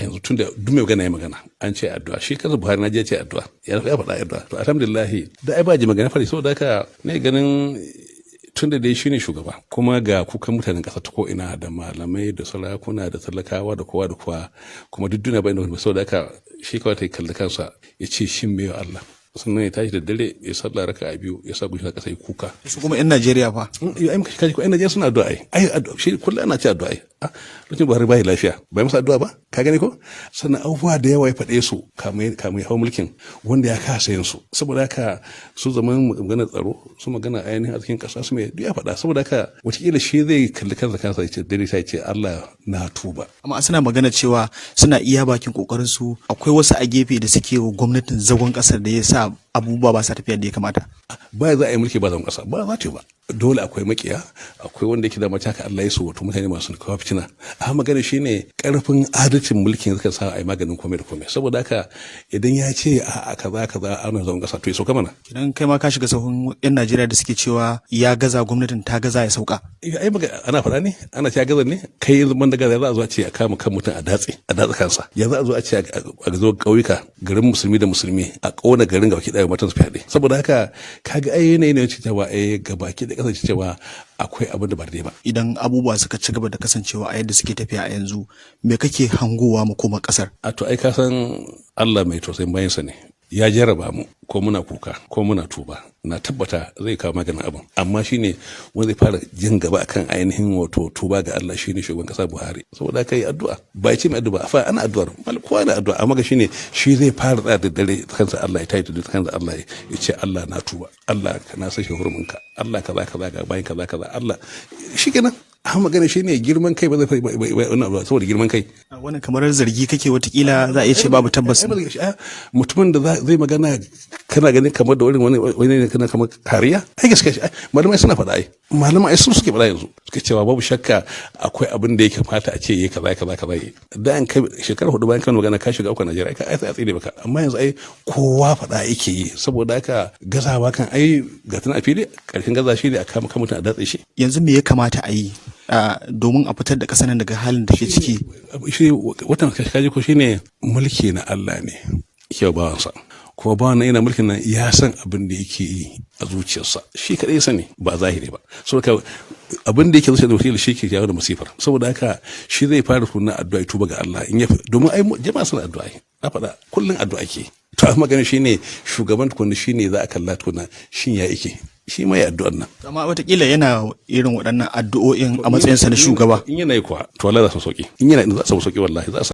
A yanzu tunda duk mai magana ya magana, an ce addu'a. Shi kansa Buhari na je ce addu'a, ya faɗa addu'a. To alhamdulillah da ai ba ji magana fari. Saboda haka ne ganin tunda dai shine shugaba, kuma ga kukan mutanen ƙasa ta ko'ina, da malamai da sarakuna da talakawa da kowa da kowa, kuma duk duniya bai da. Saboda haka shi kawai ta kalli kansa ya ce, "Shin me Allah?" Sannan ya tashi da dare ya sallah raka'a biyu, ya sa gushi a ƙasa ya kuka. Su kuma 'yan Najeriya fa? Ai muka kaji ko 'yan Najeriya suna addu'a. Ai addu'a shi kullum ana ce addu'a. Ai lokacin Buhari bai lafiya, bai masa addu'a ba, ka gani ko? Sannan abubuwa da yawa ya faɗe su kamun ya hau mulkin wanda ya kasa yin su. Saboda haka su zaman magana tsaro, su magana ainihin arzikin ƙasa, su mai duk ya faɗa. Saboda haka wataƙila shi zai kalli kansa ya ce dare sai ce, "Allah na tuba." Amma suna magana cewa suna iya bakin kokarin su, akwai wasu a gefe da suke wa gwamnatin zagon ƙasar da ya sa abubuwa ba sa tafiya da ya kamata. Ba za a yi mulki ba zagon ƙasa ba, za ta yi ba. Dole akwai makiya, akwai wanda yake da mace haka Allah ya so, wato mutane masu kawo fitina. Amma magana shine karfin adalcin mulkin suka sa a yi maganin komai da komai. Saboda haka idan ya ce a kaza kaza ana zagon ƙasa, to ya sauka mana. Idan kai ma ka shiga sahun 'yan Najeriya da suke cewa ya gaza, gwamnatin ta gaza, ya sauka. Ai ana faɗa ne, ana ce ya gaza ne. Kai yanzu ban da gaza, za a zo a ce a kama kan mutum a datse kansa? Ya za a zo a ce a zo ƙauyuka, garin musulmi da musulmi, a ƙona garin gabaki ɗaya, matan su fyaɗe? Saboda haka kaga ai yanayi ne cewa ai gabaki da kasance cewa akwai abin da ba daidai ba. Idan abubuwa suka ci gaba da kasancewa a yadda suke tafiya a yanzu, me kake hangowa mu koma kasar? A to ai ka san Allah mai tausayin bayansa ne. Ya jarraba mu, ko muna kuka ko muna tuba, na tabbata zai kawo maganin abin. Amma shine wanda zai fara jin gaba akan ainihin wato tuba ga Allah shine shugaban kasa Buhari. Saboda kai addu'a, ba ce mai addu'a fa, ana addu'ar, kowa na addu'a, amma ga shine shi zai fara tsaya da dare kansa Allah ya tayi da kansa Allah ya ce, "Allah na tuba, Allah na san shi huruminka, Allah kaza kaza ga bayan kaza kaza Allah." Shikenan. Amma magana shine girman kai ba zai wannan abu saboda girman kai. Wannan kamar zargi kake, watakila za a iya ce babu tabbas. Mutumin da zai magana kana ganin kamar da wani wani ne kana kamar kariya, ai gaskiya malamai suna faɗa, ai malamai su suke faɗa yanzu, suke cewa babu shakka akwai abin da yake fata a ce yi kaza kaza kaza. Da an kai shekara 4 bayan kan magana ka shiga uku Najeriya, ai sai a tsire baka. Amma yanzu ai kowa faɗa yake yi. Saboda haka gazawa kan ai ga tana a fili, karshen gaza shi ne a kama kan mutum a datse shi. Yanzu me ya kamata a yi domin a fitar da ƙasar nan daga halin da ke ciki? Shi watan kaji ko shine mulki na Allah ne kyau bawansa, kuma bawan nan yana mulkin nan ya san abin da yake yi a zuciyarsa, shi kaɗai ya sani, ba zahiri ba. Saboda abin da yake zuciya da wakili shi ke jawo da masifar. Saboda haka shi zai fara tunan addu'a, tuba ga Allah in ya domin ai jama'a suna addu'a, na faɗa kullum addu'a ke. To amma magana shine shugaban tukunna shine za a kalla tukunna, shin ya yake shi ma ya addu'ar nan. Amma watakila yana irin waɗannan addu'o'in a matsayinsa na shugaba. In yana yi kuwa, to wallahi za su sauki. In yana za su sauki, wallahi za su.